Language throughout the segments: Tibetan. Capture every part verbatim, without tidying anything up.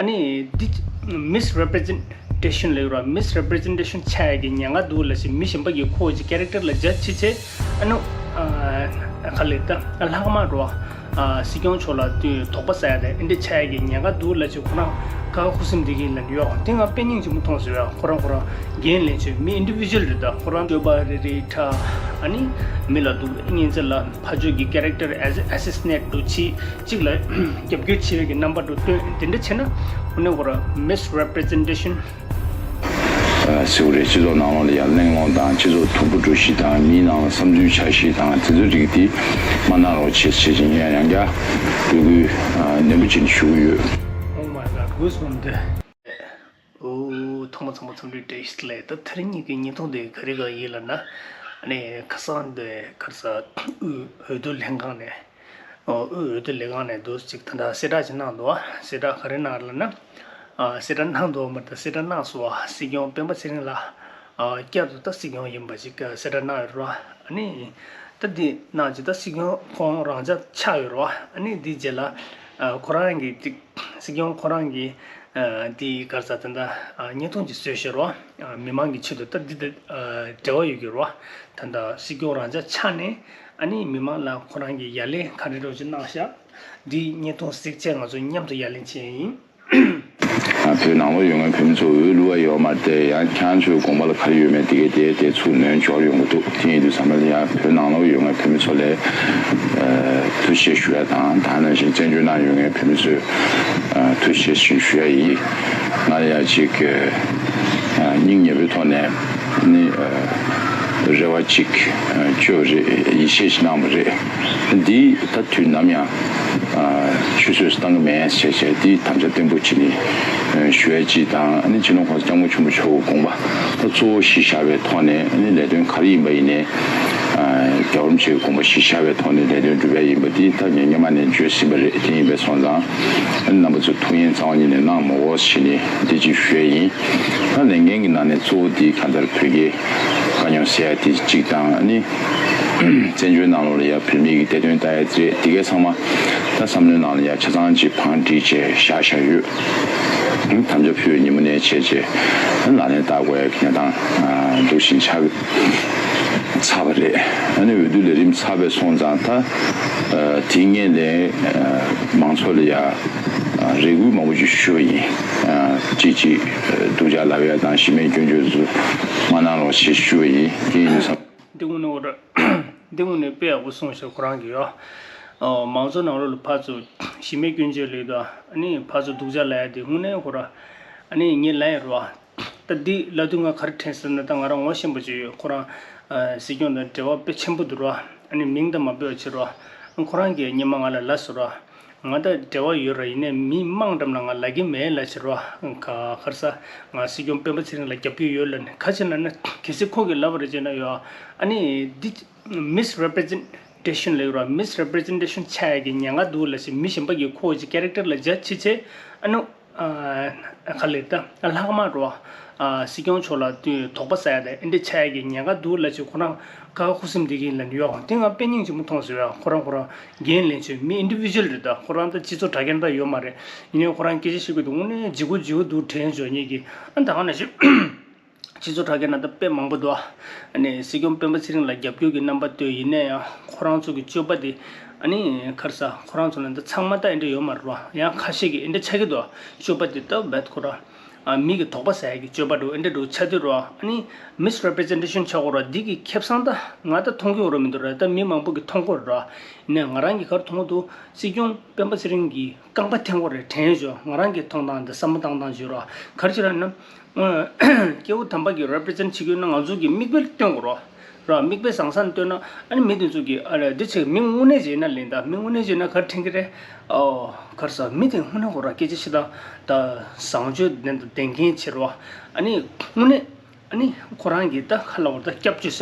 ཨ་ནི་འདི་misrepresentation ལབ་ཡོད་ར། misrepresentation ཆགས་ཡ་གི་ཉེན་ཁ་འདུག་ལབ་བྱས། མི་གཞན་པ་གིས་ཁོ་གི་character ལ་judge བྱེད་བྱས། ཨ་ནི་ཨ་ག་ལེར་ད་ལྷག་མ་ར། ཨ་སྲིད་སྐྱོང་མཆོག་ལ་དུས་དོགས་པ་ཟ་ཡ་དེ་འདི་འདྲ་ཆགས་ཡ་གི་ཉེན་ཁ་འདུག་ལབ་བྱས། ཁོ་རང་ཁ་ཁུ་སིམ་བསྡད་ཀྱི་ལབ་ཡོད། དེ་ང་དཔེ་སྙིང་རྗེ་མོ་མཐོང་སོང་ཡ། ཁོ་རང་ཁོ་རང་འགན་ལེན་བྱས། མི་individual རེད་ད། ཁོ་རང་སྤྱོད་པ་རེ་རེ་འདྲ། ཨ་ནི་མི་ལ་སྡུག་རུས་ཉེན་ཚབས་ལ་ཕར་ཕྱོགས་ཀྱི་character assassinate འདྲ་བྱས། གཅིག་ལ་རྒྱབ་སྐྱོར་བྱེད་པའི་གི་རྣམ་པ་འདྲ་སྟོན། དེ་འདྲ་བྱས་ན་ཁོ་ནས་ཁོ་རང་misrepresentation ཨ་ཟེར་བ་རེད། སྤྱི་ཚོགས་ནང་ལོགས་ལ་ཡང་གླེང་སློང་དང་། སྤྱི་ཚོགས་དུམ་བུ་འགྲོ་གཞི་དང་། མིའི་ནང་ལ་བསམ་ཚུལ་འཆར་གཞི་དང་། དེ་ཚོའི་རིགས་དེ་མ་གནང་རོགས་བྱེད་ཟེར་བྱས་ངས་ཡང་བསྐྱར་འབོད་སྐུལ་ཨ་ནན་པོ་བྱས་ནས་ཞུ་གི་ཡོད། Oh my God, goosebumps འདི། ཨོ། ཐོག་མ་ཚང་མ་འཚམས་འདྲི་བཀྲ་ཤིས་བདེ་ལེགས། ད་དེ་རིང་ངེད་ཀྱི་བརྙན་ཐུང་འདི་ག་རེ་ག་ཡིན་ལབ་ན། ཨ་ནི་ཁ་སང་འདི་ག་རེ་ཟ། དབུས་འོས་བསྡུ་ལྷན་ཁང་ནས། ཨོ། དབུས་འོས་བསྡུ་ལས་ཁང་ནས་འདུག་ཅིག་ད་ལྟ་གསལ་བསྒྲགས་ཅིག་གནང་འདུག་ཨ། གསལ་བསྒྲགས་ག་རེ་གནང་ལབ་ན། ཨ་གསལ་བསྒྲགས་གནང་འདུག་མ་རེད་ད། གསལ་བསྒྲགས་གནང་སོང་ཨ། སྲིད་སྐྱོང་སྤེན་པ་ཚེ་རིང་ལགས། ཨ་བསྐྱར་དུ་ད་སྲིད་སྐྱོང་ཡིན་པ་ཅིག་གསལ་བསྒྲགས་གནང་ཡོད་རེད་བ། ཨ་ནི་ད་འདི་གནང་ཅིག་ད་སྲིད་སྐྱོང་ཁོང་རང་འཇགས་ཆགས་ཡོད་རེད་བ། ཨ་ནི་འདི་རྗེས་ལ་ཨ་ཁོ་རང་གི་ཅིག་སྲིད་སྐྱོང་ཁོ་རང་གིས་ཨ་འདི་ག་རེ་ཟ། ད་ལྟ་ཨ་བརྙན་ཐུང་ཅིག་བཟོས་བཞག་རེད་བ། ཨ་མི་མང་གི་ཆེད་དུ་ད་འདི་ད་ཨ་འབྲེལ་བ་ཡོད་ཀྱི་རེད་བ། ད་ལྟ་སྲིད་སྐྱོང་རང་འཇགས་ཆགས་ནས་ཨ་ནི་མི་མང་ལ་ཁོ་རང་གིས་ཡ་ལན་ག་རེ་འདྲ་ཅིག་གནང་ཤག་འདི་བརྙན་ཐུང་གཟིགས་བྱས་ང་ཚོ་མཉམ་དུ་ཡ་ལན་བྱས་ཡིན། ཨ་བོད་ནང་ལོགས་ཡོད་མཁན་བོད་མི་ཚོ་འོས་བླུག་པ་ཡོད་མ་རེད་དེ། ཡང་ཁྱེད་རང་ཚོའི་དགོངས་པ་ལ་ག་རེ་ཡོད་མེད་དེ་གའི་དེ་དེ་ཚུར་ནོན་འབྱོར་ཡོང་གི་འདུག་དེ་ཡིན་དུས་ཙམ་པ་ལ་ཡང་བོད་ནང་ལོགས་ཡོད་མཁན་བོད་མི་ཚོ་ལ་ཨ་ཐུགས་རྗེ་ཆེ་ཞུ་ཡ་དང་། ད་ནང་བཞིན་བཙན་བྱོལ་ནང་ཡོད་མཁན་བོད་མི་ཚོས་ཨ་ཐུགས་རྗེ་ཆེ་ཞུ་ཡ་ཡིན། ང་ལ་ཡང་ཅིག་ཨ་སྙིང་ཉེ་པོའི་ཐོག་ནས་ནི་ཨ་རེ་བ་ཅིག་ཨ་བཅོལ་བ་རེད། ཡིད་ཆེས་ཤིག་གནང་བ་རེད། འདི་ད་དུས་ནམ་ཡང་ཨ་ཆུད་ཟོས་བཏང་གི་མེད་ཟེར་བྱས། འདི་དམ་བཅའ་བརྟན་པོ་བྱས་ནས་ཨ་ཞུ་ཡ་གཅིག་དང་། ཨ་ནི་སྤྱི་ནོར་༸གོང་ས་༸སྐྱབས་མགོན་ཆེན་པོ་མཆོག་གི་དགོངས་པ་ད་གཙོ་བོ་གཞི་བཞག་པའི་ཐོག་ནས། ཨ་ནི་ལས་དོན་ག་རེ་ཡིན་པ་ཡིན་ནའི་ཨ་རྒྱལ་བ་རིན་པོ་ཆེའི་དགོངས་པ་གཞི་བཞག་པའི་ཐོག་ནས་ལས་དོན་སྒྲུབ་ཡ་ཡིན་པ་འདི་ད་ངས་སྔོན་མ་ནས་བརྗོད་ཟིན་པ་རེད། དེ་ཡིན་པས་སོང་ཙང་ཨ་ནི་རྣམ་པ་ཚོས་ཐུགས་ཡིད་གཙང་བ་ཉིད་ནས་གནང་མ་དགོས་ཞེས་ནས་འདི་གཅིག་ཞུ་ཡ་ཡིན། ད་ལས་འགན་གྱི་ནང་ནས་གཙོ་བོ་འདི་གང་ལྟར་བོད་སྐད་དཀའ་རྙོག་སེལ་ཡ་དེ་གཅིག་དང་། ཨ་ནི་བཙན་བྱོལ་ནང་ལོགས་ལ་ཡ་བོད་མི་གི་བདེ་དོན་ལྟ་ཡ་དེ་རེད། དེ་གའི་ཚང་མ་ད་བསམ་བློའི་ནང་ལ་ཡ་ཆ་ཚང་ཅིག་བང་བསྒྲིགས་བྱས་བཞག་བཞག་ཡོད། དམ་བཅའ་ཕུལ་བའི་ཉིན་མོ་ནས་བྱས་བྱས་ལག་ལེན་བསྟར་དགོས་ཡ་གི་གནས་སྟངས་འདུག་བཞིན་ཆགས་ཚར་བ་རེད། ཨ་ནི་འོས་བསྡུ་ལས་རིམ་ཚར་བའི་སོང་ཙང་ད་དེ་སྔོན་ལས་མང་ཚོགས་ལ་ཡ་རེ་སྐུལ་མང་པོ་ཅིག་ཞུས་པ་ཡིན། གཅིག་གཅིག་སྡུག་ཅག་ལབ་ཡ་དང་། གཞི་མེད་སྐྱོན་བརྗོད་ཚོ་མ་གནང་རོགས་ཞེས་ཞུས་པ་ཡིན། དེ་ཡིན་དུས་འདི་དངོས་གནས་འོ་ར། འདི་དངོས་གནས་དཔེ་ཡག་པོ་གསུངས་ཤག་ཁོ་རང་གིས་ཡོ། ཨོ། མང་ཚོགས་ནང་ལོགས་ལ་ཕར་ཚུར་གཞི་མེད་སྐྱོན་བརྗོད་ལབ་དང་། ཨ་ནི་ཕར་ཚུར་སྡུག་ཅག་ལབ་ཡ་དེ་དངོས་གནས་ཁོ་ར། ཨ་ནི་ངས་ལབ་ཡ་རེད་བ། ད་འདི་ལབ་དུས་ང་ག་རེ་དྲན་སོང་ན། ད་ང་རང་ངོ་ཤེས་པ་ཅིག་ཡོད། ཁོ་རང་ཨ་སྲིད་སྐྱོང་དང་འབྲེལ་བ་དཔེ་ཆེན་པོ་འདུག་ར། ཨ་ནི་མིང་ད་མ་འབོད་པ་བྱེད་ར། ཁོ་རང་གིས་སྔོན་མ་ང་ལ་ལབ་སོང་ར། ང་ད་འབྲེལ་བ་ཡོད་ར། ཡིན་ནའི་མི་མང་འགྲམ་ལ་ང་ལབ་ཀྱི་མེད་ལབ་བྱས་ར། ག་ག་རེ་ཟ། ང་སྲིད་སྐྱོང་སྤེན་པ་ཚེ་རིང་ལ་རྒྱབ་སྐྱོར་ཡོད་ལབ་ནས། ག་རེ་བྱས་ལབ་ན་གལ་སྲིད་ཁོ་གིས་ལབ་པ་རེད་ཅེ་ན་ཡོ། ཨ་ནི་འདི་misrepresentation ལབ་ཡོད་ར། misrepresentation ཆགས་ཡ་གི་ཉེན་ཁ་འདུག་ལབ་བྱས། མི་གཞན་པ་གིས་ཁོ་གི་character ལ་judge བྱེད་བྱས། ཨ་ནི་ཨ་ག་ལེར་ད་ལྷག་མ་ར། ཨ་སྲིད་སྐྱོང་མཆོག་ལ་དུས་དོགས་པ་ཟ་ཡ་དང་འདི་འདྲ་ཆགས་ཡ་གི་ཉེན་ཁ་འདུག་ལབ་བྱས་ཁོ་རང་ཁ་ཁུ་སིམ་བསྡད་ཀྱི་ལབ་ནས་ཡོ། དེ་ང་དཔེ་སྙིང་རྗེ་མོ་མཐོང་སོང་ཡ། ཁོ་རང་ཁོ་རང་འགན་ལེན་བྱས། མི་individual རེད་ད། ཁོ་རང་ད་སྤྱི་ཚོགས་དྲ་རྒྱ་ནང་ད་ཡོད་མ་རེད། ཡིན་ནའི་ཁོ་རང་སྐད་ཆ་བཤད་དགོས་དུས་དངོས་གནས་ལྗིད་ཁོག་ལྗིད་ཁོག་འདུག་དྲན་བྱུང་ངེད་ཀྱིས། ཨ་ད་ག་ནང་བཞིན་སྤྱི་ཚོགས་དྲ་རྒྱ་ནང་ད་དཔེ་མང་པོ་འདུག་ཨ་ནི་སྲིད་སྐྱོང་སྤེན་པ་ཚེ་རིང་ལ་རྒྱབ་སྐྱོར་གྱི་རྣམ་པ་སྟོན། ཡིན་ནའི་ཡང་ཁོ་རང་ཚོ་གི་སྤྱོད་པ་དེ། ཨ་ནི་ག་རེ་ཟ། ཁོ་རང་ཚོ་ནང་ད་ཚང་མ་ད་འདི་འདྲ་ཡོད་མ་རེད་བ། ཡང་ཁ་ཤས་ཀྱིས་འདི་འདྲ་ཆགས་ཀྱི་འདུག་སྤྱོད་པ་དེ་ད་བད་ཁོ་ར། ཨ་མི་གི་དོགས་པ་ཟ་ཡ་གི་སྤྱོད་པ་འདྲ་འདི་འདྲ་ཆགས་དུས་ར། ཨ་ནི་misrepresentation ཆགས་ཀྱི་ར། འདི་གི་ཁེ་བཟང་ད་ང་ད་མཐོང་གི་ཡོད་ར་མི་འདུག་ར། ད་མི་མང་པོ་གིས་མཐོང་གི་ཡོད་ར། ཡིན་ནའི་ང་རང་གིས་ག་རེ་མཐོང་གི་འདུག་སྲིད་སྐྱོང་སྤེན་པ་ཚེ་རིང་གི་རྐང་པ་འཐེན་གྱི་རེད་དྲན་བྱུང་། ང་རང་གི་མཐོང་སྟངས་འདི་བསམ་བློ་བཏང་སྟངས་བྱས་ར། ག་རེ་བྱས་ལབ་ན། སྐྱེ་བོ་དམ་པ་གིས་represent བྱེད་ཀྱི་ཡོད་ན་ང་ཚོ་གིས་མིག་དཔེ་སྟོན་དགོས་ར། ར། མིག་དཔེ་བཟང་ས་ནས་སྟོན་ན། ཨ་ནི་མི་དེ་ཚོ་གིས་ཨ་རེ་འདི་བྱེད། མི་དངོས་གནས་བྱས་ན་ལན་ད་མི་དངོས་གནས་བྱས་ན་ག་རེ་དྲན་གྱི་རེད། ཨོ། ག་རེ་ཟ། མི་དེ་དངོས་གནས་ཁོ་ར་སྐད་ཆ་བཤད་སྟངས་ད་བཟང་སྤྱོད་ལྡན་དང་ལྡན་མཁན་བྱས་ར། ཨ་ནི་དངོས་གནས། ཨ་ནི་ཁོ་རང་གིས་ད་ཁ་ལ་བར་ད་སྐྱབས་བཅོལ་ས་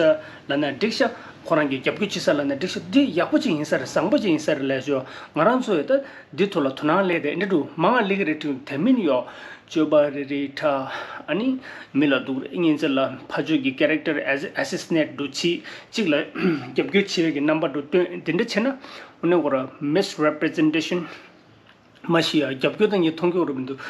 ལབ་ན་འགྲིག་ཤག་ཁོ་རང་གིས་རྒྱབ་སྐྱོར་བྱེད་ས་ལབ་ན་འགྲིག་ཤག་འདི་ཡག་པོ་ཅིག་ཡིན་ས་རེད། བཟང་པོ་ཅིག་ཡིན་ས་རེད་ལབ་ཤོག་ང་རང་ཚོ་ཡོད་ད་འདི་ཐོག་ལ་དོ་སྣང་སླེབས་ཏེ་འདི་འདྲ་མང་ང་སླེབས་ཀྱི་རེད་དྲན། དེ་མིན་ཡོ། སྤྱོད་པ་རེ་རེ་འདྲ། ཨ་ནི་མི་ལ་སྡུག་རུས་ཉེན་ཚབས་ལ་ཕར་ཕྱོགས་ཀྱི་character assassinate འདྲ་བྱེད། གཅིག་ལ་རྒྱབ་སྐྱོར་བྱེད་པའི་གི་རྣམ་པ་འདྲ་སྟོན། འདི་འདྲ་བྱས་ན་དངོས་གནས་ཁོ་ར་misrepresentation མ་གཞི་ཡང་རྒྱབ་སྐྱོར་ད་ངས་མཐོང་གི་ཡོད་རེད་མི་འདུག་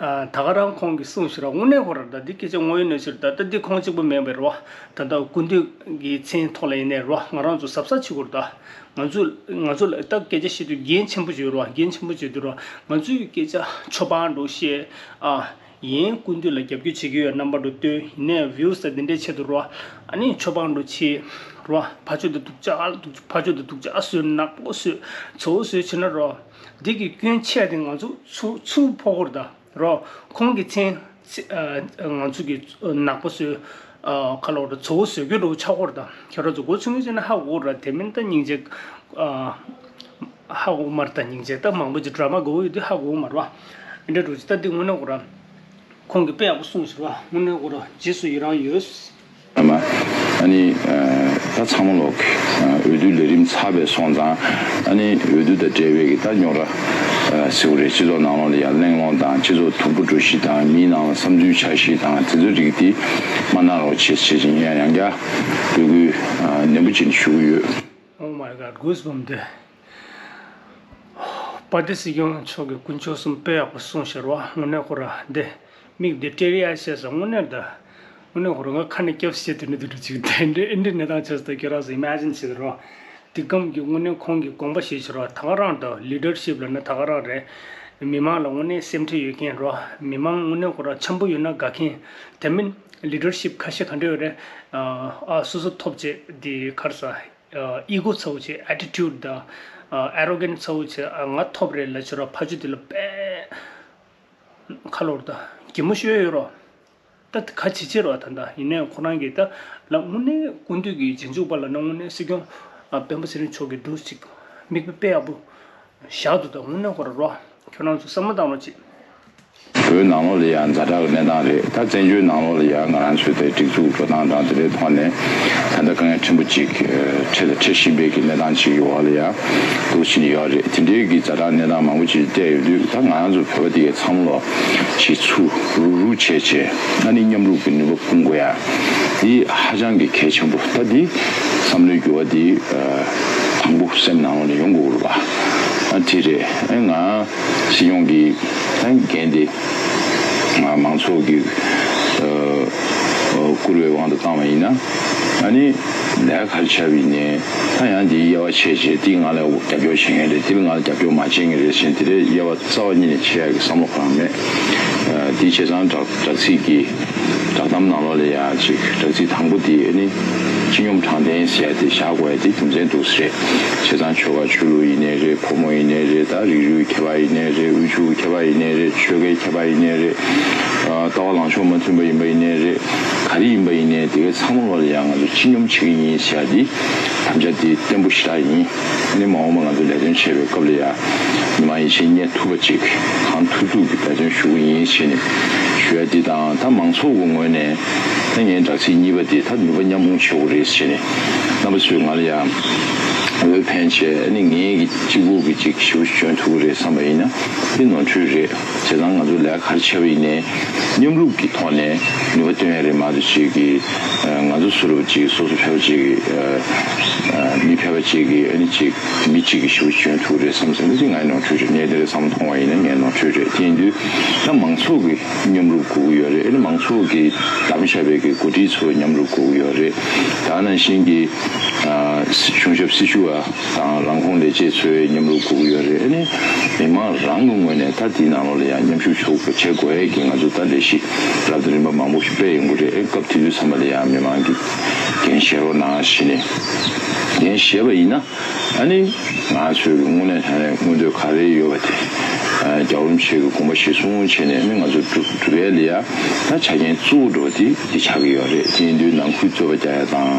ཨ། ད་ག་རང་ཁོང་གིས་གསུངས་ཤིག་ར། དངོས་གནས་ཁོ་ར་ད་འདི་སྐད་ཆ་དངོས་ཡོད་གནས་ཚུལ་རེད། ད་ད་འདི་ཁོང་གཅིག་པུ་མིན་པ་རེད་བ། ད་ད་སྐུ་མདུན་གྱི་མཚན་ཐོག་ལ་ཡིན་ནའི་རེད་བ། ང་རང་ཚོ་གཟབ་གཟབ་བྱེད་དགོས་རེད་ད། ང་ཚོ་ང་ཚོ་ལ་ད་སྐད་ཆ་བཤད་དུས་འགན་ཆེན་པོ་ཅིག་ཡོད་རེད་བ། འགན་ཆེན་པོ་ཅིག་འདུག་ར། ང་ཚོའི་སྐད་ཆ་ཆོས་པ་འགྲོ་བཤད་ཨ། ཡིན། སྐུ་མདུན་ལ་རྒྱབ་སྐྱོར་བྱེད་ཀྱི་ཡོད་རྣམ་པ་འགྲོ་སྟོན་ཡིན་ནའི་views་དང་འདི་འདྲའི་ཆེད་དུ་རོ། ཨ་ནི་ཆོས་པ་འགྲོ་བྱེད་རོ། ཕ་ཆོས་དང་སྡུག་ཅག་སྡུག་ཕ་ཆོས་དང་སྡུག་ཅག་བཟོས། ནག་པོ་བཟོས། བཙོག་བཟོས་བྱེད་ན་རོ། འདི་གི་སྐྱོན་ཆེ་བ་དེ་ང་ཚོ་ཚུར་ཚུར་ཕོག་གི་རེད་ད་རོ། ཁོང་གི་མཚན་ཨ། ང་ཚོ་གི་ནག་པོ་བཟོས། ཨ། ཁ་ལོ་རེད། བཙོག་བཟོས་རྒྱུ་འགྲོ་ཆགས་ཀྱི་རེད་ད། ཁྱེད་རང་ཚོ་མགོ་ཚོས་ངེས་བྱས་ན་ཧ་གོ་གི་རེད། དེ་མིན་ད་སྙིང་རྗེ་ཨ། ཧ་གོ་མ་རེད་ད། སྙིང་རྗེ་ད་མང་པོ་ཅིག་ཌ་ར་མ་དགོས་ཡོད་དུས་ཧ་གོ་མ་རེད་བ། འདི་འདྲ་འགྲོ་ཅི་ད་འདི་དངོས་གནས་ཁོ་རང་ཁོང་གིས་དཔེ་ཡག་པོ་གསུངས་ཤག་བ། དངོས་གནས་ཁོ་རང་རྗེས་སུ་ཡི་རང་ཡོད། ཨ་མ། ཨ་ནི་ཨ། ད་ཚང་མ་ལོག་ཨ། འོས་བསྡུ་ལས་རིམ་ཚར་བའི་སོང་ཙང་ཨ་ནི་འོས་བསྡུ་དང་འབྲེལ་བའི་གི་ད་རྙོག་དྲ་ཨ། ཟེར་བ་རེད། སྤྱི་ཚོགས་ནང་ལོགས་ལ་ཡང་གླེང་སློང་དང་། སྤྱི་ཚོགས་དུམ་བུ་འགྲོ་གཞི་དང་། མིའི་ནང་ལ་བསམ་ཚུལ་འཆར་གཞི་དང་། དེ་ཚོའི་རིགས་དེ་མ་གནང་རོགས་བྱེད་ཟེར་བཞིན་ཡང་ཡང་བསྐྱར་འབོད་སྐུལ་ཨ། ནན་པོ་བྱས་ནས་ཞུ་གི་ཡོད། Oh my God, goosebumps འདི། དཔལ་ལྡན་སྲིད་སྐྱོང་མཆོག་གིས་དཀོན་མཆོག་གསུམ་དཔེ་ཡག་པོ་གསུངས་ཤག་བ། དངོས་གནས་ཁོ་ར་འདི་མིག་འདི་སྤྲད་ཡ་ཤེས་སོང་། དངོས་གནས་ད་དངོས་གནས་ཁོ་ར་ང་ཁ་ནས་སྐྱབས་སུ་མཆི་དུས་ནས་དུས་འགྲོ་ཅིག་དེ་འདྲའི་འདྲའི་གནས་སྟངས་ཆགས་སོང་། ད་ཁྱེད་རང་ཚོ་ཨི་མེ་ཇིན་བྱེད་དུ་རོ། འདི་གམ་གྱི་དངོས་གནས་ཁོང་གིས་དགོངས་པ་བཞེས་ཤག་རོ། ད་ག་རང་ད་ལི་ཌར་ཤིབ་ལབ་ན་ད་ག་རང་རེད། མི་མང་ལ་དངོས་གནས་སེམས་ཁྲལ་ཡོད་མཁན་རོ། མི་མང་དངོས་གནས་ཁོ་ར་འཆམ་པོ་ཡོད་ན་དགའ་མཁན། དེ་མིན་ལི་ཌར་ཤིབ་ཁ་ཤས་ག་འདྲ་ཡོད་རེད། ཨ། སོ་སོ་ཐོབ་བྱས་འདི་ག་རེ་ཟ། ཨི་གོ་ཚ་བོ་བྱས། ཨེ་ཊི་ཊུཌ་དང་ཨ། ཨེ་རོ་གན་ཚ་བོ་བྱས། ཨ། ང་ཐོབ་རེད་ལབ་བྱས་རོ། ཕ་ཆོས་དེ་ལ་དཔེ་ཁ་ལོ་རེད་ད། གད་མོ་ཤོར་ཡོད་རོ། ད་ག་བྱེད་བྱེད་རོ། ད་ད་ཡིན་ནའི་ཁོ་རང་གིས་ད་ལ་དངོས་གནས་སྐུ་མདུན་གྱི་རྗེས་འཇུག་པ་ལབ་ན་དངོས་གནས་སྲིད་སྐྱོང་ཨ། སྤེན་པ་ཚེ་རིང་མཆོག་གི་འདུག་ཅིག་མིག་དཔེ་དཔེ་ཡག་པོ་བཞག་འདུག་ད་དངོས་གནས་ཁོ་ར་རོ། ཁྱོད་རང་ཚོ་བསམ་བློ་བཏང་རོགས་གྱིས། བོད་ནང་ལོགས་ལ་ཡང་ཛ་དྲག་གི་གནས་སྟངས་རེད། ད་བཙན་བྱོལ་ནང་ལོགས་ལ་ཡང་ང་རང་ཚོའི་དེ་སྒྲིག་འཛུགས་འགྲོ་སྟངས་དང་དེ་འདྲའི་ཐོག་ནས་ད་ལྟ་དཀའ་ངལ་ཕྲན་བུ་ཅིག་འཕྲད་དང་འཕྲད་བཞིན་པའི་གི་གནས་སྟངས་ཅིག་གི་འོག་ལ་ཡང་འདུག་ཕྱིན་ཡོད་རེད། དེ་འདྲའི་གི་ཛ་དྲག་གནས་སྟངས་མང་པོ་ཅིག་བལྟས་ཡོང་དུས་ད་ང་རང་ཚོ་བོད་པ་དེ་གའི་མཚམས་ལོག་ཅིག་ཚུར་རུག་རུག་བྱས་བྱས་ཨ་ནི་མཉམ་རུབ་ཀྱི་ནུས་པ་སྤུངས་དགོས་ཡ་དེ་ཧ་ཅང་གི་གལ་ཆེན་པོ། ད་དེ་བསམ་བློའི་འགྱུར་བ་དེ་དང་པོ་སེམས་ནང་ལོགས་ནས་ཡོང་དགོས་རེད་པ། ཨ་དེ་རེད། ཨ་ང་སྲིད་སྐྱོང་གི་ད་འགན་དེ་ང་མང་ཚོགས་ཀྱི་ཨ་ཨ་བཀུར་བའི་དབང་དུ་བཏང་བ་ཡིན་ན་ཨ་ནི་ལས་ཀ་ག་རེ་བྱས་པ་ཡིན་ནའི་ད་ཡང་དེའི་དབྱེ་བ་ཕྱེ་བྱས་དེ་ང་ལ་རྒྱབ་སྐྱོར་བྱེད་མཁན་རེད། དེ་ལ་ང་ལ་རྒྱབ་སྐྱོར་མ་བྱེད་མཁན་རེད་ཟེར་དེ་འདྲའི་དབྱེ་བ་རྩ་བ་ཉིད་ནས་ཕྱེ་ཡག་གི་བསམ་བློ་གང་མེད། ཨ་དེ་བྱས་ཙང་དྲག་དྲག་ཚིག་གི་བསྒྲགས་གཏམ་ནང་ལོགས་ལ་ཡ་གཅིག་བསྒྲགས་ཚིག་དང་པོ་དེ་ནི་སྤྱི་སྙོམས་དྲང་བདེན་ཟེར་ཡ་དེ་བཞག་དགོས་ཡ་དེ་རྒྱུ་མཚན་འདུག་ཟེར། བྱས་ཙང་ཆོལ་ཁ་ཆོས་ལུགས་ཡིན་ནའི་རེད། ཕོ་མོ་ཡིན་ནའི་རེད། ད་རིགས་རུས་ཁྱད་པར་ཡིན་ནའི་རེད། དབུལ་ཕྱུག་ཁྱད་པར་ཡིན་ནའི་རེད། ཆོལ་ཁའི་ཁྱད་པར་ཡིན་ནའི་རེད། ལྟ་བ་ལངས་ཕྱོགས་མ་མཐུན་པ་ཡིན་པ་ཡིན་ནའི་རེད། ག་རེ་ཡིན་པ་ཡིན་ནའི་དེ་གའི་ཚང་མ་ལོགས་ལ་ཡ་ང་ཚོ་སྤྱི་སྙོམས་བྱེད་ཀྱི་ཡིན་ཟེར་ཡ་དེ་དམ་བཅའ་དེ་བརྟན་པོ་ཞེ་དྲག་ཡིན། ཨ་ནི་མ་འོངས་པ་ང་ཚོ་ལས་དོན་བྱེད་པའི་སྐབས་ལ་ཡ་མི་མང་ཡིད་ཆེས་རྙེད་ཐུབ་པ་ཅིག་གང་ཐུབ་ཐུབ་ཀྱི་འབད་བརྩོན་ཞུ་གི་ཡིན་ཞེས་ནས་ཞུ་ཡ་འདི་དང་། ད་མང་ཚོགས་ཀྱི་ངོས་ནས་ད་ངའི་བསྒྲགས་ཚིག་གཉིས་པ་འདི་ད་ནུས་པ་མཉམ་སྤུངས་བྱེད་དགོས་རེད་ཞེས་ནས་རྣམ་པ་ཚོས་ང་ལ་ཡ་འོས་འཕེན་བྱས། ཨ་ནི་ངས་ཀྱི་གཅིག་པུ་གི་ཅིག་ཞེ་པོ་ཅིག་འཇོན་ཐུབ་ཀྱི་རེད་བསམ་པ་ཡིན་ན་འདི་ནོར་འཁྲུལ་རེད། བྱས་ཙང་ང་ཚོ་ལས་ཀ་ག་རེ་བྱས་པ་ཡིན་ནའི་མཉམ་རུབ་ཀྱི་ཐོག་ནས་ནུས་པ་བཏོན་ཡ་རེད་མ་གཏོགས་ཅིག་གི་ང་ཚོ་སུ་རུབ་ཅིག་སོ་སོ་ཕལ་པ་ཅིག་གི་མི་ཕལ་པ་ཅིག་གི་ཨ་ནི་ཅིག་མི་གཅིག་གི་ཞེ་པོ་ཅིག་འཇོན་ཐུབ་རེད་བསམ་བསམ་ནི་ཅིག་ངའི་ནོར་འཁྲུལ་རེད། ངས་དེ་འདྲ་བསམ་མཐོང་བ་ཡིན་ན་ངའི་ནོར་འཁྲུལ་རེད། དེ་ཡིན་དུས་ད་མང་ཚོགས་ཀྱི་མཉམ་རུབ་དགོས་ཀྱི་ཡོད་རེད། ཨ་ནི་མང་ཚོགས་ཀྱི་བདམས་བཞག་པའི་གི་འགོ་ཁྲིད་ཚོ་མཉམ་རུབ་དགོས་ཀྱི་ཡོད་རེད། ད་ནང་བཞིན་གྱི་གཞུང་ཞབས་སྲི་ཞུ་བ་དང་རང་ཁོངས་ལས་བྱེད་ཚོའི་མཉམ་རུབ་དགོས་ཀྱི་ཡོད་རེད། ཨ་ནི་མི་མང་རང་གི་ངོས་ནས་ད་དེའི་ནང་ལོགས་ལ་ཡང་མཉམ་ཞུགས་ཆོག་པ་བྱེད་དགོས་ཡས་ཀྱི་ང་ཚོ་ད་ལས་གཞི་རབ་དང་རིམ་པ་མང་པོ་ཞིག་སྤེལ་ཡོང་གི་རེད། ཨེ་སྐབས་དེ་དུས་ཚང་མ་ལ་ཡང་མི་མང་གིས་འགན་བཞེས་རོགས་གནང་ཞེས་ནས་འགན་བཞེས་པ་ཡིན་ན་ཨ་ནི་ང་ཚོའི་དངོས་གནས་དྲང་གནས་མངོན་འདོད་ག་རེ་ཡོད་པ་དེ་རྒྱལ་བ་རིན་པོ་ཆེ་གི་དགོངས་པ་གཞིར་བཟུང་བྱས་ནས་ཨ་ནི་ང་ཚོ་སྒྲུབ་སྒྲུབ་ཡས་ལ་ཡ་ད་ཆ་རྐྱེན་གཙོ་བོ་འདྲ་བ་དེ་འདི་ཆགས་ཀྱི་ཡོད་རེད། དེ་ཡིན་དུས་ནང་ཁུལ་རྩོད་པ་རྒྱག་ཡ་དང་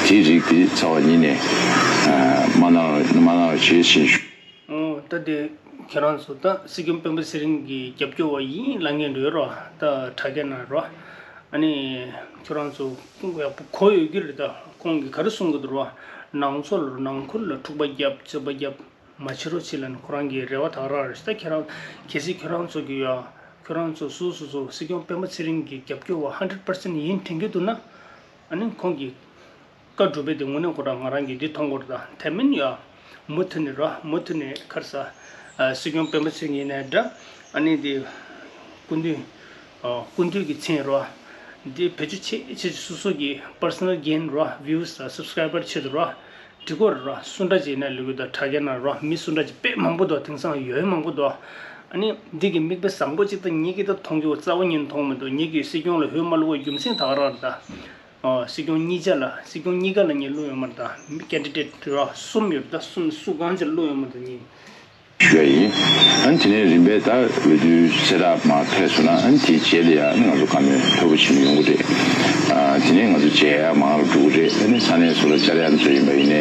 དེའི་རིགས་དེ་རྩ་བ་ཉིད་ནས་མ་གནང་རོགས་མ་གནང་རོགས་བྱེད་ཅེས་ཞུ། ཨོ། ད་དེ་ཁྱེད་རང་ཚོ་ད་སྲིད་སྐྱོང་སྤེན་པ་ཚེ་རིང་གི་རྒྱབ་སྐྱོར་བ་ཡིན་ལབ་མཁན་འདྲ་བོ་རོ། ད་དྲ་རྒྱ་ནང་རོ། ཨ་ནི་ཁྱེད་རང་ཚོ་ཡག་པོ་གོ་ཡོད་ཀྱི་རེད། ད་ཁོང་གིས་ག་རེ་གསུང་གི་འདུག་རོ། ནང་ཚོ་ལ་ནང་ཁུལ་ལ་འཁྲུག་པ་རྒྱབ་རྩོད་པ་རྒྱབ་མ་བྱེད་རོགས་བྱེད་ལབ་ནས་ཁོ་རང་གི་རེ་བ་ད་ག་རང་རེད། ད་ཁྱེད་རང་གལ་སྲིད་ཁྱེད་རང་ཚོ་གི་ཡ་ཁྱེད་རང་ཚོ་སོ་སོ་སོ་སྲིད་སྐྱོང་སྤེན་པ་ཚེ་རིང་གི་རྒྱབ་སྐྱོར་བ་ཧན་ཌེཌ་པར་སེན་ཊི་ཡིན་དྲན་གྱི་འདུག་ན། ཨ་ནི་ཁོང་གི་བཀའ་སྒྲུབ་པའི་དེ་དངོས་གནས་ཁོ་རང་ང་རང་གིས་འདི་མཐོང་གི་རེད། ད་དེ་མིན་ཡ་མུ་མཐུད་ནས་ར་མུ་མཐུད་ནས་ཁར་ས་ ཨ་སྲིད་སྐྱོང་སྤེན་པ་ཚེ་རིང་ཡིན་ནའི་འདྲ། ཨ་ནི་དེ་སྐུ་མདུན་ཨ་སྐུ་མདུན་གྱི་མཚན་རོ། འདི་བེད་སྤྱོད་ཆེ་ཆེ་སོ་སོ་གི་personal gain རོ། views དང་subscriber ཆེད་དུ་རོ། འགྲིག་གོ་རོ། སུ་འདྲ་ཅིག་ཡིན་ན་ལུག་གི་དང་དྲ་རྒྱ་ན་རོ། མི་སུ་འདྲ་ཅིག་དཔེ་མང་པོ་འདུག་དེང་སང་ཡོད་མང་པོ་འདུག་ཨ་ནི་འདི་གི་མིག་དཔེ་བཟང་པོ་ཅིག་ད་ངེད་ཀྱི་ད་མཐོང་གི་འོ་རྩ་བ་ཉིད་མཐོང་མི་འདུག་ངེད་ཀྱི་སྲིད་སྐྱོང་ལ་འོས་མ་བླུག་པའི་རྒྱུ་མཚན་ད་ག་རང་རེད་ད། ཨོ། སྲིད་སྐྱོང་གཉིས་ཆ་ལ། སྲིད་སྐྱོང་གཉིས་ཀ་ལ་ངས་བླུགས་ཡོད་མ་རེད་ད། མི་candidate ར་གསུམ་ཡོད་རེད་ད། གསུམ་སུ་གང་ཅིག་ལ་བླུགས་ཡོད་མ་རེད་ད་ངས། ཞུ་ཡ་ཡིན། ཨ་ནི་དེ་ནས་རིམ་པས་ད་འོས་བསྡུའི་གསལ་བསྒྲགས་མར་ཕེབས་སོང་ན། ཨ་ནི་དེའི་རྗེས་ལ་ཡ་ཨ་ནི་ང་ཚོ་བཀའ་མོལ་མཐོ་པོ་བྱེད་མི་ཡོང་གི་རེད། ཨ་དེ་ནས་ང་ཚོ་མཇལ་ཡ་མང་རུ་འགྲོ་གི་རེད། ཨ་ནི་ས་གནས་སུ་ལ་བཅར་ཡ་ཚོ་ཡིན་པ་ཡིན་ནའི་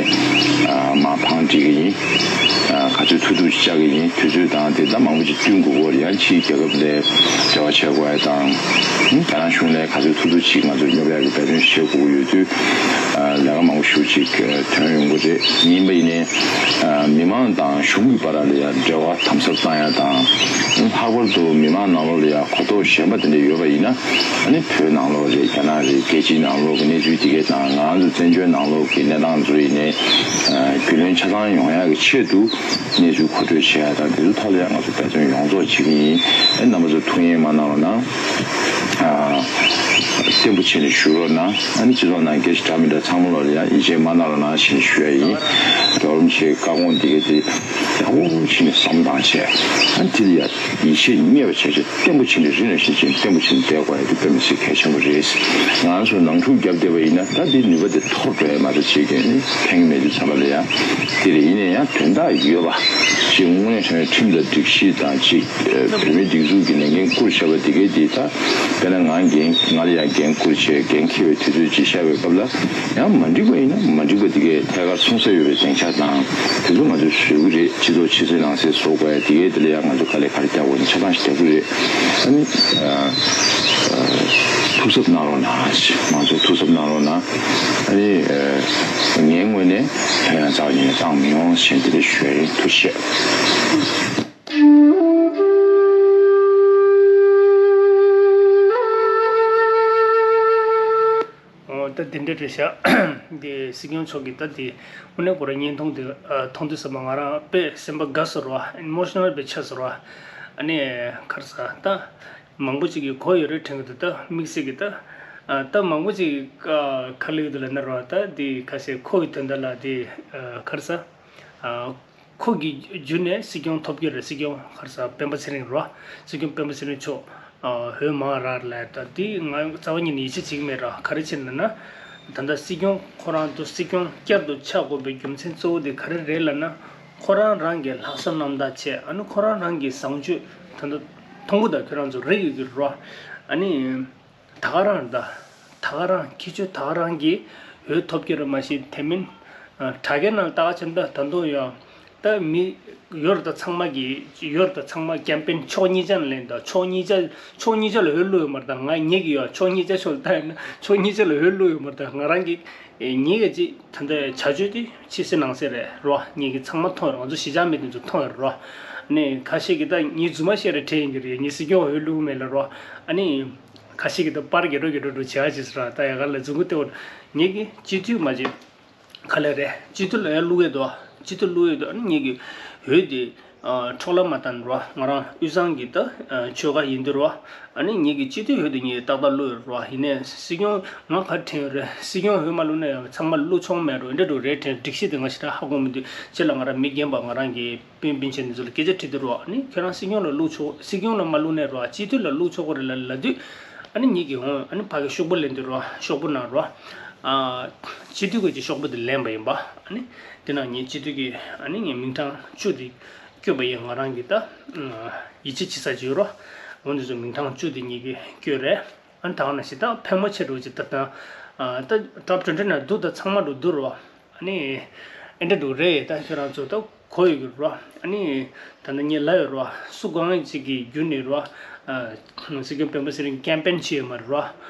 ཨ་མར་བང་སྒྲིག་གི་ཡིན། ཨ་ག་ཚོད་ཐུབ་ཐུབ་ཅིག་བཅར་གི་ཡིན། དུས་ཚོད་དང་དེ་ད་མང་པོ་ཅིག་བསྟུན་དགོས་སྐོར་ཡང་ཕྱིའི་རྒྱལ་ཁབ་ལ་འབྲེལ་བ་བྱེད་དགོས་ཡ་དང་། ཨ་རྒྱ་ནག་གཞུང་ལ་ག་ཚོད་ཐུབ་ཐུབ་ཅིག་ང་ཚོ་སྙོབ་ཡ་གི་འབད་བརྩོན་བྱེད་དགོས་ཀྱི་ཡོད་དུས། ཨ་ལས་ཀ་མང་པོ་ཞེ་པོ་ཅིག་ཨ་ཐོན་ཡོང་གི་རེད། ཡིན་པ་ཡིན་ནའི་ཨ་མི་མང་དང་གཞུང་གི་བར་ལ་ཡང་འབྲེལ་བ་དམ་ཟབ་བཏང་ཡ་དང་། ལྷག་པར་དུ་མི་མང་ནང་ལོགས་ལ་ཡང་གོ་རྟོགས་ཞན་པ་དེ་འདྲ་ཡོད་པ་ཡིན་ན། ཨ་ནི་བོད་ནང་ལོགས་རེད། རྒྱ་ནག་རེད། རྒྱལ་སྤྱིའི་ནང་ལོགས་ཀྱི་གནས་ཚུལ་དེ་གས་དང་། ང་ཚོ་བཙན་བྱོལ་ནང་ལོགས་ཀྱི་གནས་སྟངས་ཚོ་ཡིན་ནའི་ཨ་རྒྱུས་ལོན་ཆ་ཚང་ཡོང་ཡ་གི་ཆེད་དུ་གནས་ཚུལ་མཁོ་སྤྲོད་བྱེད་ཡ་དང་། དེ་ཚོ་ཐོག་ལ་ཡང་ང་ཚོ་འབད་བརྩོན་ཡོངས་རྫོགས་བྱེད་ཀྱི་ཡིན། ཨ་རྣམ་པ་ཚོ་ཐུགས་ངལ་མ་གནང་རོགས་གནང་། ཨ་བརྟན་པོ་བྱས་ནས་བཞུགས་རོགས་གནང་། ཨ་ནི་སྤྱི་ཚོགས་ནང་སྐད་ཆ་འདྲ་མི་འདྲ་ཚང་མ་ལོག་ལ་ཡང་ཡིད་ཆེས་མ་གནང་རོགས་གནང་ཞེས་ཞུ་ཡ་ཡིན། རྒྱལ་བ་རིན་པོ་ཆེའི་བཀའ་དགོངས་འདི་ག་དེ་ཡག་པོ་བྱས་ནས་བསམ་བློ་བཏང་བྱས། ཨ་ནི་དེ་ལ་ཡང་ཡིད་ཆེས་རྙེད་པ་བྱས་བྱས་བརྟན་པོ་བྱས་ནས་རིང་ལ་ཞིང་ཆེན་བརྟན་པོ་བྱས་ནས་བསྡད་དགོས་ཡ་དེ་དཔེ་མི་སྲིད་གལ་ཆེན་པོ་རེད། ང་རང་ཚོ་ནང་འཁྲུག་བརྒྱབ་བསྡད་པ་ཡིན་ན་ད་དེ་ནུས་པ་དེ་འཐོར་འགྲོ་ཡ་མ་རེད། བྱེད་ཀྱི་ནི་ཕན་གྱི་མེད་དུས་ཙམ་པ་ལ་ཡང་དེ་རེད། ཡིན་ན་ཡང་དོན་དག་ཡོད་པ་ཅིག་དངོས་གནས་དྲང་གནས་ཁྲིམས་དང་སྒྲིག་གཞི་དང་ཅིག་བོད་མིའི་སྒྲིག་འཛུགས་ཀྱི་ལས་འགན་བསྐུར་བྱས་པ་དེ་གས་དེ་ད་དཔེར་ན་ང་འགན་ང་ལ་ཡང་འགན་བསྐུར་བྱས་འགན་འཁྱེར་བའི་དུས་ཚོད་ཅིག་ཤར་བའི་སྐབས་ལ་ཡང་མ་འགྲིག་པ་ཡིན་ན་མ་འགྲིག་པ་དེ་གས་ཐད་ཀར་སོང་ས་ཡོད་པའི་སྡིངས་ཆ་དང་དེ་ཚོ་ང་ཚོས་བཟོ་གི་རེད། སྤྱི་ཚོགས་ཕྱི་གསལ་ནང་གསལ་བཟོ་དགོས་ཡ་དེ་གས་དེ་ལ་ཡང་ང་ཚོ་དཀའ་ལས་ག་རེ་རྒྱག་དགོས་ན་ཆ་ཚང་ཞིག་རྒྱག་གི་རེད། ཨ་ནི་ཨ་ཨ་ཐུགས་གཟབ་གནང་རོགས་གནང་། མང་ཚོགས་ཐུགས་གཟབ་གནང་རོགས་གནང་། ཨ་ནི་ཨ་ངའི་ངོས་ནས་ལྷོད་ཡངས་རྩ་བ་ཉིད་ནས་བཏང་མི་ཡོང་ཞེས་འདི་འདྲ་ཞུ་ཡ་ཡིན། ཐུགས་རྗེ་ཆེ། ཨོ་ད་དེ་འདྲ་རེད་ཤག་འདི་སྲིད་སྐྱོང་མཆོག་གི་ད་དེ་དངོས་གནས་ཁོ་རང་བརྙན་ཐུང་དེ་ཨ་མཐོང་དུས་ཙམ་པ་ང་རང་དཔེ་སེམས་པ་དགའ་སོང་རོ། ཨི་མོ་ཤི་ནལ་དཔེ་ཆགས་སོང་རོ། ཨ་ནི་ག་རེ་ཟ་ད། མང་པོ་ཅིག་གིས་གོ་ཡོད་རེད་དྲན་གྱི་འདུག་ད་དམིགས་བསལ་གྱི་ད་ཨ་ད་མང་པོ་ཅིག་ཨ་ག་རེ་ལབ་ཀྱི་འདུག་ལབ་ན་རོ། ད་འདི་ཁ་ཤས་ཁོ་གི་དོན་དག་ལ་འདི་ཨ་ག་རེ་ཟ་ཨ་ཁོ་གི་བརྒྱུད་ནས་སྲིད་སྐྱོང་ཐོབ་ཀྱི་རེད། སྲིད་སྐྱོང་ག་རེ་ཟ་སྤེན་པ་ཚེ་རིང་རོ། སྲིད་སྐྱོང་སྤེན་པ་ཚེ་རིང་མཆོག་ཨ་འོས་མང་རག་ལབ། ད་འདི་ང་རྩ་བ་ཉིད་ནས་ཡིད་ཆེས་བྱེད་ཀྱི་མེད་ར། ག་རེ་བྱས་ནས་ལབ་ན་ད་ལྟ་སྲིད་སྐྱོང་ཁོ་རང་ཚོ་སྲིད་སྐྱོང་བསྐྱར་དུ་ཆགས་དགོས་པའི་རྒྱུ་མཚན་གཙོ་བོ་དེ་ག་རེ་རེད་ལབ་ན། ཁོ་རང་རང་གི་ལྷག་བསམ་རྣམ་དག་བྱས། ཨ་ནི་ཁོ་རང་རང་གི་བཟང་སྤྱོད་ད་ལྟ་མཐོང་གི་ད་ཁྱོད་རང་ཚོ་རེ་ཡོད་ཀྱི་རོ། ཨ་ནི་ད་ག་རང་ད་ད་ག་རང་ཁྱེད་ཚོས་ད་ག་རང་གི་འོས་ཐོབ་ཀྱི་རེད་མ་གཞི་དེ་མིན་ཨ་དྲ་རྒྱ་ནང་ལྟ་ག་ཕྱིན་ད་ད་དུང་ཡང་ད་མི་ཡོད་རེད། ད་ཚང་མ་གི་ཡོད་རེད། ད་ཚང་མ་ཀེམ་པེན་ཕྱོགས་གཉིས་ཆ་ནས་ལེན། ད་ཕྱོགས་གཉིས་ཆ་ཕྱོགས་གཉིས་ཆ་ལ་འོས་བླུགས་ཡོད་མ་རེད། ད་ང་ངེད་ཀྱི་ཡོད་ཕྱོགས་གཉིས་ཆ་ཕྱོགས་ལ་ལྟ་ཡོད་ན་ཕྱོགས་གཉིས་ཆ་ལ་འོས་བླུགས་ཡོད་མ་རེད། ད་ང་རང་གི་ཨེ་ངེད་ཀྱི་ཅིག་ད་ལྟའི་བྱ་སྤྱོད་དེ་ཕྱི་གསལ་ནང་གསལ་རེད་རོ། ངེད་ཀྱི་ཚང་མ་མཐོང་ཡོད་རེད། ང་ཚོ་གཞིས་ཆགས་མི་དེ་ཚོ་མཐོང་ཡོད་རེད་རོ། ཨ་ནི་ཁ་ཤས་ཀྱིས་ད་ངེད་རྫུན་མ་བཤད་རེད་དྲན་ཡིན་གྱི་རེད། ངེད་སྲིད་སྐྱོང་འོས་བླུགས་མེད་ལ་རོ། ཨ་ནི་ཁ་ཤས་ཀྱིས་ད་པར་རྒྱག་རོགས་རྒྱག་རོགས་འགྲོ་བྱེད་ཨ་ཅེས་ར། ད་ཡ་ག་ལ་རྫུན་གུ་སྟེ་འོ་ངེད་ཀྱི་སྤྱི་འཐུས་མ་བྱེད། ག་ལེ་རེད། སྤྱི་འཐུས་ལ་ཡང་བླུགས་ཡས་འདུག་སྤྱི་འཐུས་བླུགས་ཡས་འདུག་ཨ་ནི་ངེད་ཀྱི་འོས་དེ་ཨ་འཕྲོ་བརླག་མ་བཏང་རོ། ང་རང་དབུས་གཙང་གི་ད་ཨ་ཆོལ་ཁ་ཡིན་དུས་རོ། ཨ་ནི་ངེད་ཀྱི་སྤྱི་འཐུས་འོས་དེ་ངེད་ཏག་ཏག་བླུགས་ཡོད་རོ། ཡིན་ནའི་སྲིད་སྐྱོང་ང་ག་རེ་དྲན་ཡོད་རེད། སྲིད་སྐྱོང་འོས་མ་བླུགས་ན་ཡང་ཚང་མ་བླུགས་ཆོག་མེད་རོ། འདྲ་འདྲ་རེད་དྲན། སྒྲིག་གཞི་དེ་ང་ཞེ་དྲག་ཧ་གོ་མི་འདུག་རྗེས་ལ་ང་རང་མི་རྒན་པ་ང་རང་གི་སྤུན་སྤུན་མཆེད་འདི་ཚོ་ལ་སྐད་ཆ་དྲིས་དུས་རོ། ཨ་ནི་ཁྱོད་རང་སྲིད་སྐྱོང་ལ་བླུགས་ཆོག་སྲིད་སྐྱོང་ལ་མ་བླུགས་ནའི་རོ། སྤྱི་འཐུས་ལ་བླུགས་ཆོག་གི་རེད་ལབ་ལབ་དུས། ཨ་ནི་ངེད་ཀྱིས་འོང་། ཨ་ནི་ཕ་གི་ཤོག་བུ་ལེན་དུས་རོ། ཤོག་བུ་ནང་རོ། ཨ་སྤྱི་འཐུས་ཀྱི་ཅིག་ཤོག་བུ་དེ་ལེན་པ་ཡིན་པ། ཨ་ནི་དེ་ནང་ངས་སྤྱི་འཐུས་ཀྱི་ཨ་ནི་ངས་མིང་གྲངས་བཅུ་དེ་བསྐྱོན་པ་ཡིན། ང་རང་གི་ད་ཡིད་ཆེས་བྱེད་ས་ཅིག་ཡོད་རོ། འོ་འདི་ཚོ་མིང་གྲངས་བཅུ་དེ་ངེད་ཀྱིས་བསྐྱོན་རེད། ཨ་ནི་ད་ག་ནང་བཞིན་ད་ཕལ་མོ་ཆེ་འགྲོ་ཅིག་ད་ད་ཨ་ད་top twenty ནང་འདུག་ད་ཚང་མ་འགྲོ་འདུག་རོ། ཨ་ནི་ཨེ་འདྲ་འདུག་རེད། ད་ཁྱོད་རང་ཚོ་ད་གོ་ཡོད་ཀྱི་རོ། ཨ་ནི་ད་ལྟ་ངས་ལབ་ཡོད་རོ། སུ་གང་ཅིག་གི་བརྒྱུད་ནས་རོ། ཨ་སྲིད་སྐྱོང་སྤེན་པ་ཚེ་རིང་ཀེམ་པེན་བྱས་ཡོད་མ་རེད་རོ།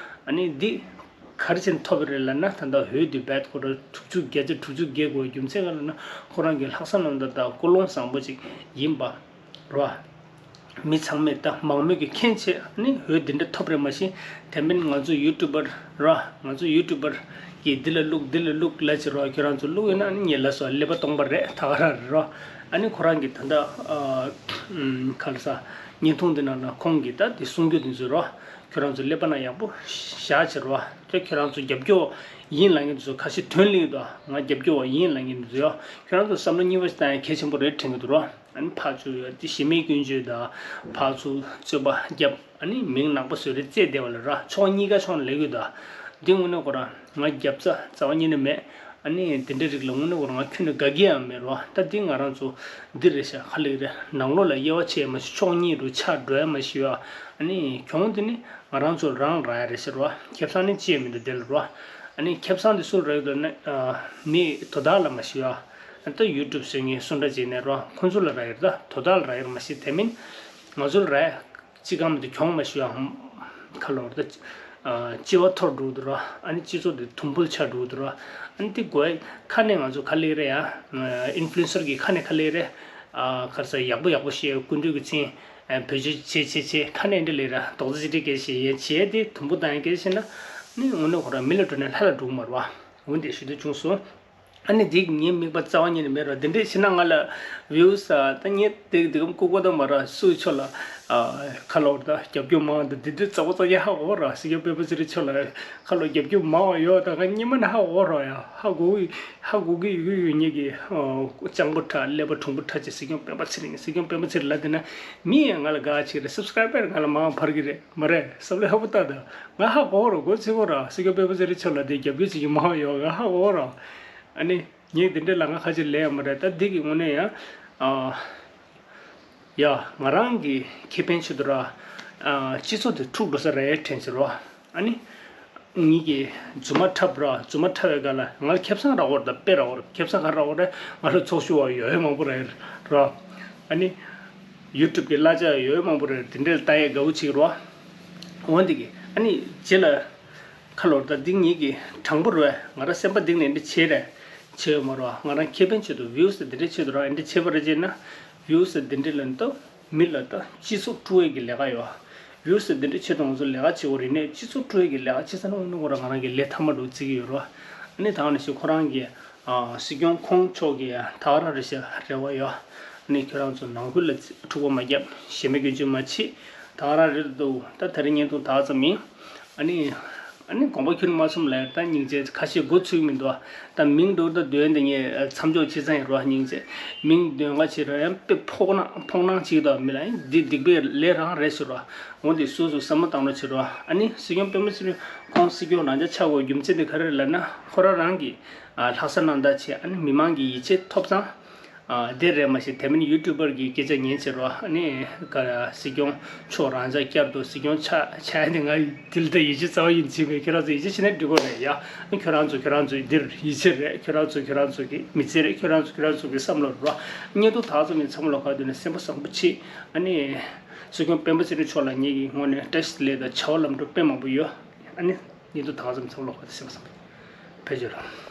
ཨ་ནི་འདི་ག་རེ་བྱས་ནས་ཐོབ་པ་རེད་ལབ་ན། ད་ལྟ་འོས་བསྡུ་བེད་ཁོ་རང་དྲུག་ཅུ་བརྒྱད་ཅུ་དྲུག་ཅུ་བརྒལ་དགོས་རྒྱུ་མཚན་ག་རེ་ལབ་ན། ཁོ་རང་གི་ལྷག་བསམ་རྣམ་དག་དང་ཀུན་སློང་བཟང་པོ་ཅིག་ཡིན་པ་རོ། མི་ཚང་མས་ད་མང་མོས་ཀྱིས་མཁྱེན་བྱས་ནི་འོས་འདི་འདྲ་ཐོབ་རེད་མ་གཞི། དེ་མིན་ང་ཚོ་ཡུ་ཊུབ་པར་ར། ང་ཚོ་ཡུ་ཊུབ་པར་གྱིས་འདི་ལ་བླུགས་འདི་ལ་བླུགས་ལབ་བྱས་རོ། ཁྱོད་རང་ཚོ་བླུགས་ཡོད་ན་ནི་ངས་ལབ་སོང་། ཀླད་པ་སྟོང་པ་རེད། ད་ག་རང་རེད་རོ། ཨ་ནི་ཁོ་རང་གི་ད་ལྟ་ཨ་ཨམ་ག་རེ་ཟ། བརྙན་ཐུང་འདི་ནང་ན་ཁོང་གིས་ད་འདི་གསུང་རྒྱུ་འདི་ཚོ་རོ། ཁྱོད་རང་ཚོ་ཀླད་པ་ནང་ཡག་པོ་བཞག་བྱས་རོ། ཁྱོད་ཁྱོད་རང་ཚོ་རྒྱབ་སྐྱོར་ཡིན་ལབ་མཁན་འདི་ཚོ་ཁ་ཤས་དོན་ལེགས་འདུག་ང་རྒྱབ་སྐྱོར་བ་ཡིན་ལབ་མཁན་འདི་ཚོ་ཡོ། ཁྱོད་རང་ཚོ་བསམ་བློ་གཉིས་པ་ཞིག་བཏང་ཡ་གལ་ཆེན་པོ་རེད་དྲན་གྱི་འདུག་རོ། ཨ་ནི་ཕར་ཚུར་འདི་གཞན་མའི་སྐྱོན་བརྗོད་དང་ཕར་ཚུར་རྩོད་པ་རྒྱབ། ཨ་ནི་མིང་ནག་པོ་བཟོས་རེད་རྩེད་བསྡད་པ་ལ་ར་ཕྱོགས་གཉིས་ཀ་ཕྱོགས་ནས་ལབ་ཀྱི་འདུག་འདི་དངོས་གནས་ཁོ་རང་ང་རྒྱབ་རྩ་རྩ་བ་ཉིད་ནས་མེད། ཨ་ནི་དེ་འདྲའི་རིགས་ལ་དངོས་གནས་ཁོ་རང་ང་ཁྱོན་ནས་དགའ་གི་ཡང་མེད་རོ། ད་འདི་ང་རང་ཚོ་འདི་རེད་ཤག་ཧ་ལས་རེད། ནང་ལོགས་ལ་དབྱེ་བ་ཕྱེ་ཡ་མ་ཤེས། ཕྱོགས་གཉིས་རུ་ཆགས་འགྲོ་ཡ་མ་ཤེས་ཡ། ཨ་ནི་གྱོང་འདི་ནི་ང་རང་ཚོ་རང་རག་ཡ་རེད་ཤག་རོ། ཁེ་བཟང་ནི་ཅི་ཡང་མི་འདུག་འདི་ལ་རོ། ཨ་ནི་ཁེ་བཟང་འདི་སུ་ལ་རག་གི་འདུག་ན། ཨ་མི་དོ་བདག་ལ་མ་ཤེས་ཡ། ད་ཡུ་ཊུབ་བཟོ་མཁན་སུ་འདྲ་བྱས་ནས་རོ། ཁོང་ཚོ་ལ་རག་གི་རེད། ད་དོ་བདག་ལ་རག་གི་རེད་མ་ཤེས། དེ་མིན་ང་ཚོ་ལ་རག་ཅི་གང་མི་འདུག་གྱོང་མ་ཤོར་ཡ། ཁ་ལོ་རེད། ལྕི་བ་འཐོར་འགྲོ་གི་འདུག་ར། ཨ་ནི་སྤྱི་ཚོགས་དེ་དུམ་བུར་ཆགས་འགྲོ་གི་འདུག་ར། ཨ་ནི་དེ་དགོས་ཁ་ནས་ང་ཚོ་ག་ལེ་རེད་ཡ། ཨིན་ཕུ་ལུ་ཨེན་སར་གི་ཁ་ནས་ག་ལེ་རེད། ཨ་ག་རེ་ཟ། ཡག་པོ་ཡག་པོ་བཤད། སྐུ་མདུན་གྱི་མཚན་བེད་སྤྱོད་བྱེད་བྱེད་བྱེད། ཁ་ནས་འདི་ལེ་ར་རྡོག་རྩ་གཅིག་སྒྲིལ་སྐད་བཤད་ཡས་བྱས་དེ་དུམ་བུ་བཏང་ཡས་སྐད་བཤད་ན། ནི་དངོས་གནས་ཁོ་རང་མི་ལ་འགྲོ་ནས་ལྷ་ལ་འགྲོ་གི་མ་རེད་བ། འོན་ཏེ་ཞུ་འདོད་བྱུང་སོང་། ཨ་ནི་འདི་ངའི་དམིགས་པ་རྩ་བ་ཉིད་ནས་མེད་ར། འདི་འདྲས་བྱས་ན་ང་ལ་བིའུ་ས་ད་ངས་དེ་འདི་གམ་ལྐུགས་པ་དང་མ་ར་སུའི་ཕྱོགས་ལ་ཨ་ཁ་ལོ་ད་རྒྱབ་སྐྱོར་མང་ད་འདི་འདྲས་རྩ་བ་རྩ་ཡ་ཧ་གོ་ར། སྲིད་སྐྱོང་སྤེན་པ་ཚེ་རིང་མཆོག་ལ་ཁ་ལོ་རྒྱབ་སྐྱོར་མང་བ་ཡོད། ད་ང་སྙེ་མ་ནི་ཧ་གོ་ར་ཡ། ཧ་གོ་གི་ཧ་གོ་གི་ཡོད་གི་ཡོད། ངེད་ཀྱི་ཨ་སྤྱང་པོ་ཁྲ་ཀླད་པ་གྲུང་པོ་ཁྲ་ཅིག་སྲིད་སྐྱོང་སྤེན་པ་ཚེ་རིང་། སྲིད་སྐྱོང་སྤེན་པ་ཚེ་རིང་ལབ་བསྡད་ན་མི་ཡང་ང་ལ་དགའ་ཆེ་རེད། སབ་སི་ཀ་རའི་བར་ང་ལ་མང་བ་འཕར་གི་རེད་མ་རེད། བསམ་བློ་ཧ་པོ་ལྟ་ད། ང་ཧ་གོ་ར། གོ་ཚིག་གོ་ར། སྲིད་སྐྱོང་སྤེན་པ་ཚེ་རིང་མཆོག་ལ་དེ་རྒྱབ་སྐྱོར་བྱེད་ཀྱི་མང་བ་ཡོད། ང་ཧ་གོ་ར། ཨ་ནི་ངས་དེ་འདྲས་ལ་ང་ཁ་ཆེ་ལས་ཡ་མ་རེད། ད་འདི་གི་དངོས་གནས་ཡང་ཨ་ཡ་ང་རང་གི་ཁེ་ཕན་ཆེད་དུ་ར། ཨ་སྤྱི་ཚོགས་དེ་འཁྲུག་འགྲོ་ས་རེད་དྲན་ཟེར་རོ། ཨ་ནི་ངེད་ཀྱི་རྫུན་མ་འཁྲབ་ར། རྫུན་མ་འཁྲབ་པའི་སྒང་ལ་ང་ལ་ཁེ་བཟང་རག་གི་རེད། ད་དཔེ་རག་གི་རེད། ཁེ་བཟང་ག་རེ་རག་གི་རེད། ང་ལ་ཚོགས་ཞུགས་པ་ཡོད་ཡོད་མང་པོ་རེད་ར། ཨ་ནི་ཡུ་ཊུབ་ཀྱི་གླ་ཆ་ཡོད་ཡོད་མང་པོ་རེད། དེ་འདྲས་ལ་ལྟ་ཡས་དགའ་བོ་བྱེད་ཀྱི་རོ། འོན་ཏེ་གི་ཨ་ནི་རྗེས་ལ་ཁ་ལོ་ད་འདི་ངེད་ཀྱི་དྲང་པོ་རེད། ང་རང་སེམས་པ་གཏིང་ནས་འདི་བྱས་རེད། བྱས་ཡོད་མ་རེད་བ། ང་རང་ཁེ་ཕན་ཆེད་དུ་བིའུ་སི་འདི་འདྲས་ཆེད་དུ་ར་འདི་བྱས་པ་རེད། བྱས་ན་བིའུ་སི་འདི་འདྲས་ལ་ནི་ད་མི་ལ་ད་སྤྱི་ཚོགས་དཀྲུག་ཡས་ཀྱི་ལས་ཀ་ཡོད། བིའུ་སི་འདི་འདྲས་ཆེད་དུ་ང་ཚོ་ལས་ཀ་བྱེད་དགོས་རེད། ནས་སྤྱི་ཚོགས་དཀྲུག་ཡས་ཀྱི་ལས་ཀ་བྱེད་ས་ན་དངོས་གནས་ཁོ་རང་ང་རང་གི་ལས་མཐའ་མ་འགྲོ་བརྩི་གི་ཡོད་རེད་བ། ཨ་ནི་ད་ག་ནང་བཞིན་ཁོ་རང་གི་ཨ་སྲིད་སྐྱོང་ཁོང་མཆོག་གི་ད་ག་རང་རེད་ཤག་རེ་བ་ཡོད། ཨ་ནི་ཁྱོད་རང་ཚོ་ནང་ཁུལ་ལ་འཁྲུག་པ་མ་བརྒྱབ། གཞན་མའི་སྐྱོན་བརྗོད་མ་བྱེད། ད་ག་རང་རེད་འདུག་ད་ད་རེས་བརྙན་ཐུང་ད་ག་ཙམ་ཡིན། ཨ་ནི་ཨ་ནི་དགོངས་པ་ཁྱོན་མ་ཚོམས་ལ། ད་སྙིང་རྗེ་ཁ་ཤས་མགོ་ཚོས་མི་འདུག་ད་མིང་འདོགས་ད་འདོན་དེ་ངས་མཚམས་འཇོག་བྱེད་ཙང་ཡིན་རོ། སྙིང་རྗེ་མིང་འདོན་ག་བྱེད་རོ། ཡང་དཔེ་ཕོག་ན་ཕོག་སྣང་བྱེད་ཀྱི་འདུག་མི་ལ་ཡང་འདི་སྡིག་པའི་ལས་རང་རེད་ཟེར་རོ། འོན་ཏེ་སོ་སོ་བསམ་བློ་བཏང་རོགས་བྱེད་རོགས། ཨ་ནི་སྲིད་སྐྱོང་སྤེན་པ་ཚེ་རིང་ཁོང་སྲིད་སྐྱོང་རང་འཇགས་ཆགས་དགོས་རྒྱུ་མཚན་དེ་ག་རེ་རེད་ལབ་ན། ཁོ་རང་རང་གིས་ཨ་ལྷག་བསམ་རྣམ་དག་བྱས། ཨ་ནི་མི་མང་གི་ཡིད་ཆེས་ཐོབ་ཙང་། ཨ་དེ་རེད་མ་གཞི་དེ་མིན་ཡུ་ཊུབ་པར་གྱི་སྐད་ཆ་ཉན་བྱེད་རོགས། ཨ་ནི་ག་སྲིད་སྐྱོང་མཆོག་རང་འཇགས་བསྐྱར་དུ་སྲིད་སྐྱོང་ཆགས་ཆགས་ཡ་དེ་ང་དེ་ལ་ད་ཡིད་ཆེས་རྩ་བ་ཡིན་བྱེད་པས། ཁྱོད་རང་ཚོ་ཡིད་ཆེས་བྱེད་ན་འགྲིག་གོ་རེད་ཡ། ཨ་ནི་ཁྱོད་རང་ཚོ་ཁྱོད་རང་ཚོ་འདིར་ཡིད་ཆེས་རེད། ཁྱོད་རང་ཚོ་ཁྱོད་རང་ཚོ་གི་མི་ཚེ་རེད། ཁྱོད་རང་ཚོ་ཁྱོད་རང་ཚོ་གི་བསམ་བློ་རོགས། བརྙན་ཐུང་ད་ག་ཙམ་ཡིན། ཚང་མ་ལོ་ག་དུས་ནས་སེམས་པ་བཟང་པོ་བྱེད། ཨ་ནི་སྲིད་སྐྱོང་སྤེན་པ་ཚེ་རིང་མཆོག་ལ་ངེད་ཀྱི་ངོས་ནས་བཀྲ་ཤིས་བདེ་ལེགས་དང་བྱ་བ་ལམ་འགྲོ་དཔེ་མང་པོ་ཡོད། ཨ་ནི་ཉིན་ཐོ་ད་ག་ཙམ་ཚང་ལོག་པ་དེ་སེམས་བཟང་པོ། ཕེབས་རྒྱུ་རེད།